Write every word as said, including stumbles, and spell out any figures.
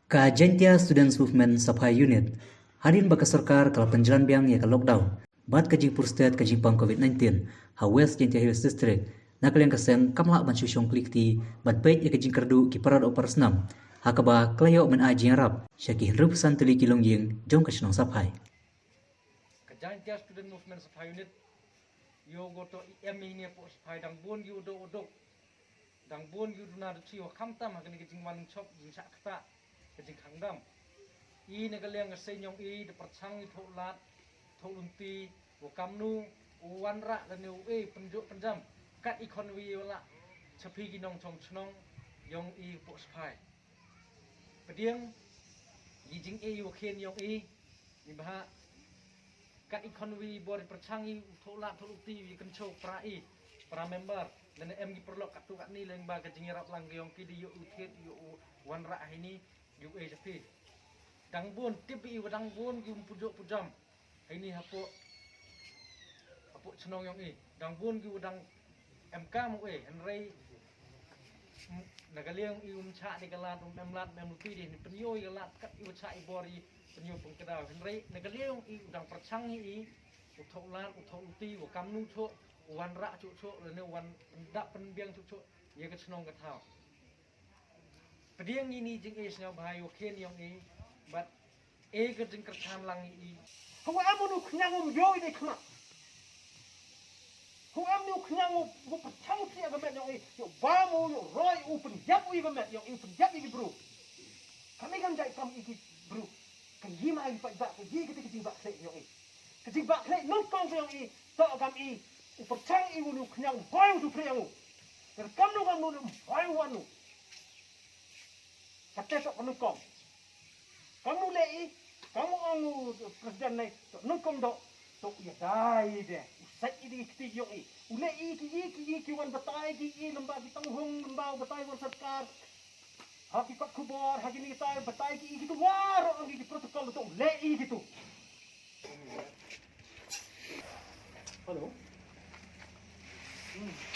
Ka Jaintia Students Movement Saphai Unit, hadien ba ka sorkar ka la pynjlan biang ïa ka lockdown bad ka jingpur stet ka jingpang covid nineteen ha West Jaintia Hills District, na ka liang ka seng kam lah ban shu shong kli kti bad peit ïa ka jingkyrduh ki para doh para snam, ha kaba ka la ïoh ban ai jingïarap sha ki hynriewphew san tylli ki longïing jong ka shnong Saphai. Ka Jaintia Student Movement Saphai Unit, ïoh goto i em ine poh Saphai dang bun ïoh doh doh. Dang bun ïoh duna da chi wa khamtam ha kane ka jingwan shop jingshah kata ka jingkhang dam. I na ka liang ka seng yong i da pyrchang i thoh lad thoh lunti wa kamnu u wanrah lane u e pynjot pynjam kat i khon wi wa lah chapi ki nongchong chnong yong i poh Saphai. Pdiang i jing e wa khen yong i ni bha kat i khon wi bor pyrchang i thoh lad thoh lunti wi kyncho pra i pra member lane em ki paralok katu kat ni leng ba ka jingïarap lang yong ki di ïoh u thied ïoh u wanrah hini ïoh e chapi. Dang bun tip i wa dang bun ki um pujok pujam hini hapoh hapoh chnong yong i dang bun ki wa dang em kam u e hynrei na ka liang i um chah di ka lad um em lad em luti di ni pynïoh i ka lad kat i wa chah i bor i pynïoh pynkydaw hynrei na ka liang i u dang pyrchang i u thoh lad u thoh luti wa kamnu choh u wanrah choh choh lane u wan pyndap pynbiang choh choh ïa ka chnong ka thaw. Pdiang ini jing e sngewbha bha ïa u khen yong i bad e ka jingkyrchan lang i. Hawa em u khñiang um ïoh i dei khmat. Hawa em u khñiang u pyrchang sia ka met yong i ïoh bam u ïoh roi u pynjap u i ka met yong i u pynjap i ki bru. Kane kan jai kam i ki bru. Kan yi ma i paidbah kan yi kata ka jingbah khleh yong i. Ka jingbah khleh nyngkong ka yong i toh kam i u pyrchang i u nu khñiang u hoi u tu phriang u. Ka kamnu kamnu u hoi u wan u. Kata toh ka nyngkong. Kamnu leh i kamnu ong u president ne toh nyngkong doh toh u ïadei de u sait i di kti yong i u leh i ki i ki i ki wan batai ki i lem bad ki tanghung lem bad u batai wan sorkar. Ha ki kot khubor ha ki ni tai batai ki i ki tu waroh ong ki protocol tu leh i ki tu. Hello. Hmm.